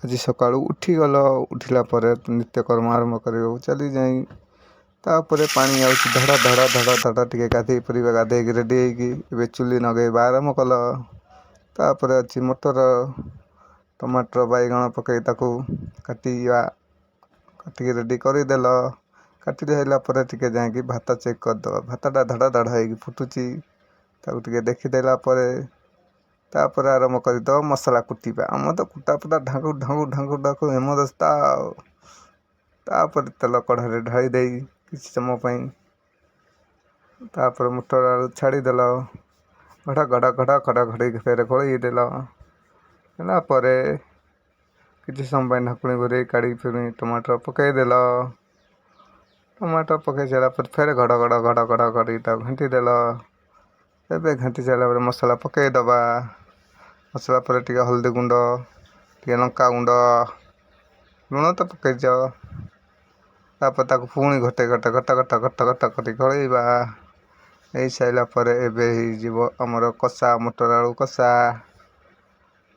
ଆଜି ସକାଳୁ ଉଠିଗଲ, ଉଠିଲା ପରେ ନିତ୍ୟକର୍ମ ଆରମ୍ଭ କରିବାକୁ ଚାଲି ଯାଇ, ତାପରେ ପାଣି ଆଉଛି ଧଡ଼ା ଧଡ଼ା ଧଡ଼ା ଧଡ଼ା। ଟିକେ ଗାଧେଇ ପଡ଼ିବା। ଗାଧେଇକି ରେଡ଼ି ହେଇକି ଏବେ ଚୁଲି ଲଗେଇବା ଆରମ୍ଭ କଲ। ତାପରେ ଅଛି ମଟର, ଟମାଟର, ବାଇଗଣ ପକାଇ ତାକୁ କାଟିବା। କାଟିକି ରେଡ଼ି କରିଦେଲ। କାଟି ସାରିଲା ପରେ ଟିକେ ଯାଇକି ଭାତ ଚେକ୍ କରିଦେବ। ଭାତଟା ଧଡ଼ା ଧଡ଼ା ହେଇକି ଫୁଟୁଛି, ତାକୁ ଟିକେ ଦେଖିଦେଲା ପରେ ତାପରେ ଆରମ୍ଭ କରିଦେବ ମସଲା କୁଟିବା। ଆମର ତ କୁଟା ଫୁଟା ଢାଙ୍କୁ ଢାଙ୍କୁ ଢାଙ୍କୁ ଢାଙ୍କୁ ହେମଦସ୍ତା। ଆଉ ତାପରେ ତେଲ କଢ଼ାରେ ଢାଳି ଦେଇ କିଛି ସମୟ ପାଇଁ ତାପରେ ମଟର ଆଳୁ ଛାଡ଼ିଦେଲ। ଘଡ଼ ଘଡ଼ ଘଡ଼ ଘଡ଼ ଘଡ଼ି ଫେରେ ଘୋଡ଼େଇ ଦେଲ। ହେଲା ପରେ କିଛି ସମୟ ପାଇଁ ଢାଙ୍କୁଣୀ ଘୋଡ଼େଇ କାଢ଼ି ପୁଣି ଟମାଟର ପକାଇଦେଲ। ଟମାଟର ପକାଇ ସାରିଲା ପରେ ଫେରେ ଘଡ଼ ଘଡ଼ ଘଡ଼ ଘଡ଼ କରି ତାକୁ ଘାଣ୍ଟି ଦେଲ। ଏବେ ଘାଣ୍ଟି ସାରିଲା ପରେ ମସଲା ପକାଇଦେବା। ମସଲା ପରେ ଟିକେ ହଳଦୀ ଗୁଣ୍ଡ, ଟିକେ ଲଙ୍କା ଗୁଣ୍ଡ, ଲୁଣ ତ ପକାଇଛ। ତାପରେ ତାକୁ ପୁଣି ଘଟେ ଘଟ ଘଟ ଘଟ ଘଟ ଘଟ କରି ଗୋଳେଇବା। ହେଇସାରିଲା ପରେ ଏବେ ହେଇଯିବ ଆମର କଷା, ମଟର ଆଳୁ କଷା।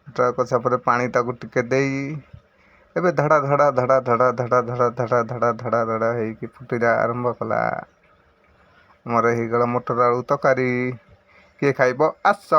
ମଟର କଷା ପରେ ପାଣି ତାକୁ ଟିକେ ଦେଇ ଏବେ ଧଡ଼ା ଧଡ଼ା ଧଡ଼ା ଧଡ଼ା ଧଡ଼ା ଧଡ଼ା ଧଡ଼ା ଧଡ଼ା ଧଡ଼ା ଧଡ଼ା ହେଇକି ଫୁଟିବା ଆରମ୍ଭ କଲା। ଆମର ହେଇଗଲା ମଟର ଆଳୁ ତରକାରୀ। କିଏ ଖାଇବ ଆସ।